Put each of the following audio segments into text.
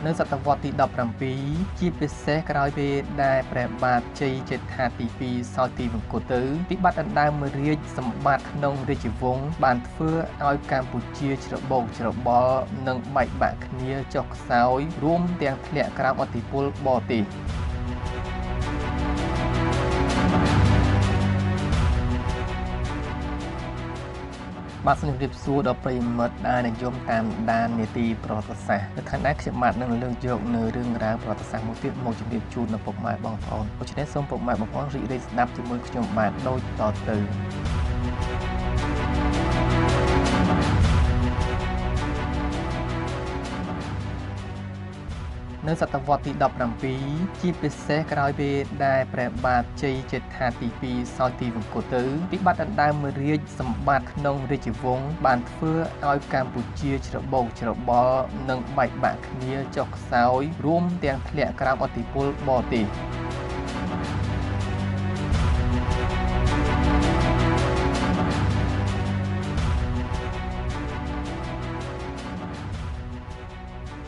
នៅសតវត្សទី17ជាពិសេសក្រោយពេលដែលព្រះបាទជ័យជេដ្ឋាទី2សោយទីវង្គតទៅវិបត្តិដណ្ដើមរាជសម្បត្តិក្នុងរាជវង្សបានធ្វើឲ្យកម្ពុជាច្របូកច្របល់និងបែកបាក់គ្នាចុះខ្សោយរួមទាំងធ្លាក់ក្រោមឥទ្ធិពលបរទេសបាទសូមជម្រាបសួរដល់ប្រិយមិត្តដែលនិយមតាមដាននីតិប្រវត្តិសាស្ត្រនៅថ្ងៃនេះខ្ញុំបាទនឹងលើកយកនៅរឿងរ៉ាវប្រវត្តិសាស្ត្រមួយទៀតមកជម្រាបជូនដល់ពុកម៉ែបងប្អូនដូច្នេះសូមពុកម៉ែបងប្អូនរីករាយស្ដាប់ជាមួយខ្ញុំបាទដូចតទៅនៅសតវត្សទី17ជាពិសេសក្រោយពេលដែលព្រះបាទជ័យជេដ្ឋាទី2សោយទីវង្គតទៅវិបត្តិដណ្ដើមរាជសម្បត្តិក្នុងរាជវង្សបានធ្វើឲ្យកម្ពុជាច្របូកច្របល់និងបែកបាក់គ្នាចុះខ្សោយរួមទាំងធ្លាក់ក្រោមឥទ្ធិពលបរទេស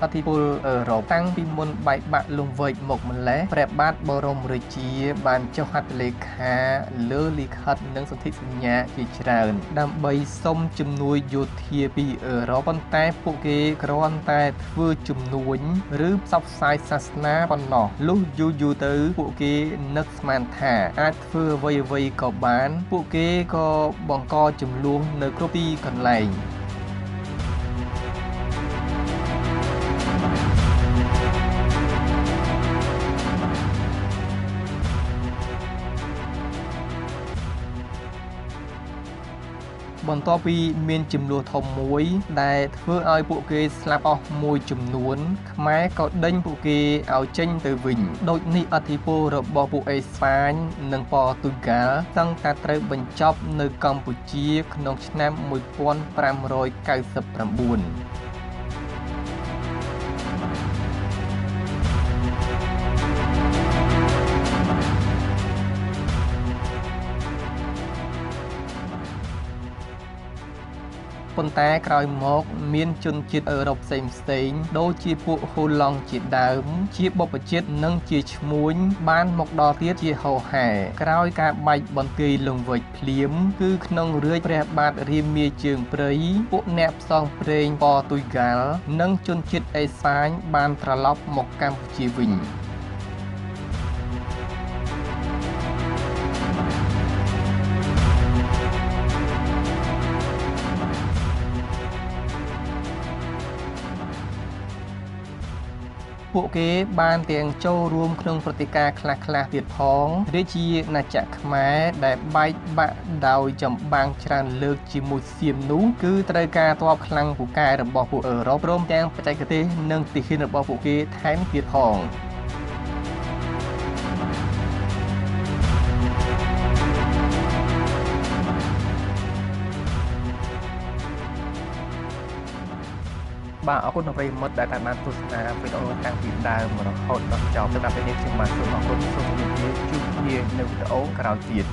ឥទ្ធិពលអឺរ៉ុបតាំងពីមុនបែកបាក់លង្វែកមកម្លេះព្រះបាទបរមរាជាបានចុះហត្ថលេខាលើលិខិតនិងសន្ធិសញ្ញាជាច្រើនដើម្បីសុំជំនួយយោធាពីអឺរ៉ុបប៉ុន្តែពួកគេគ្រាន់តែធ្វើជំនួញឬផ្សព្វផ្សាយសាសនាប៉ុណ្ណោះលុះយូរៗទៅពួកគេនឹកស្មានថាអាចធ្វើអ្វីៗក៏បានពួកគេក៏បង្កជម្លោះនៅគ្រប់ទីកន្លែងបន្ទាប់ពីមានចំនួនធំមួយដែលធ្វើឲ្យពួកគេស្លាប់អស់មួយចំនួនខ្មែរក៏ដេញពួកគេឲ្យចេញទៅវិញដូចនេះឥទ្ធិពលរបស់ពួកអេស្ប៉ាញនិងប៉ទុយហ្គាល់សឹងតែត្រូវបញ្ចប់នៅកម្ពុជាក្នុងឆ្នាំ1599ប៉ុន្តែក្រោយមកមានជនជាតិអឺរ៉ុបផ្សេងៗដូចជាពួកហ៊ូឡង់ជាដើមជាបព្វជិតនិងជាឈ្មួញបានមកដល់ទៀតជាហោហែក្រោយការបែកបន្ទាយលង្វែកភ្លាមគឺក្នុងរាជព្រះបាទរាមាជើងព្រៃពួកអ្នកផ្សងព្រេងប៉ទុយហ្គាល់និងជនជាតិអេស្ប៉ាញបានត្រឡប់មកកម្ពុជាវិញពួកគេបានទាំងចូលរួមក្នុងព្រឹត្តិការណ៍ខ្លះៗទៀតផងរាជាណាចក្រខ្មែរដែលបែកបាក់ដោយចម្បាំងច្រើនលើកជាមួយសៀមនោះគឺត្រូវការទ័ពខ្លាំងពូកែរបស់ពួកអឺរ៉ុបព្រមទាំងបច្ចេកទេសនិងទាហានរបស់ពួកគេថែមទៀតផងបាទអរគុណដល់ប្រិយមិត្តដែលតាមដានទស្សនាវីដេអូតាំងពីដើមរហូតដល់ចប់សម្រាប់ពេលនេះខ្ញុំបាទសូមអរគុណសូមជម្រាបលាជួបគ្នានៅវីដេអូក្រោយទៀត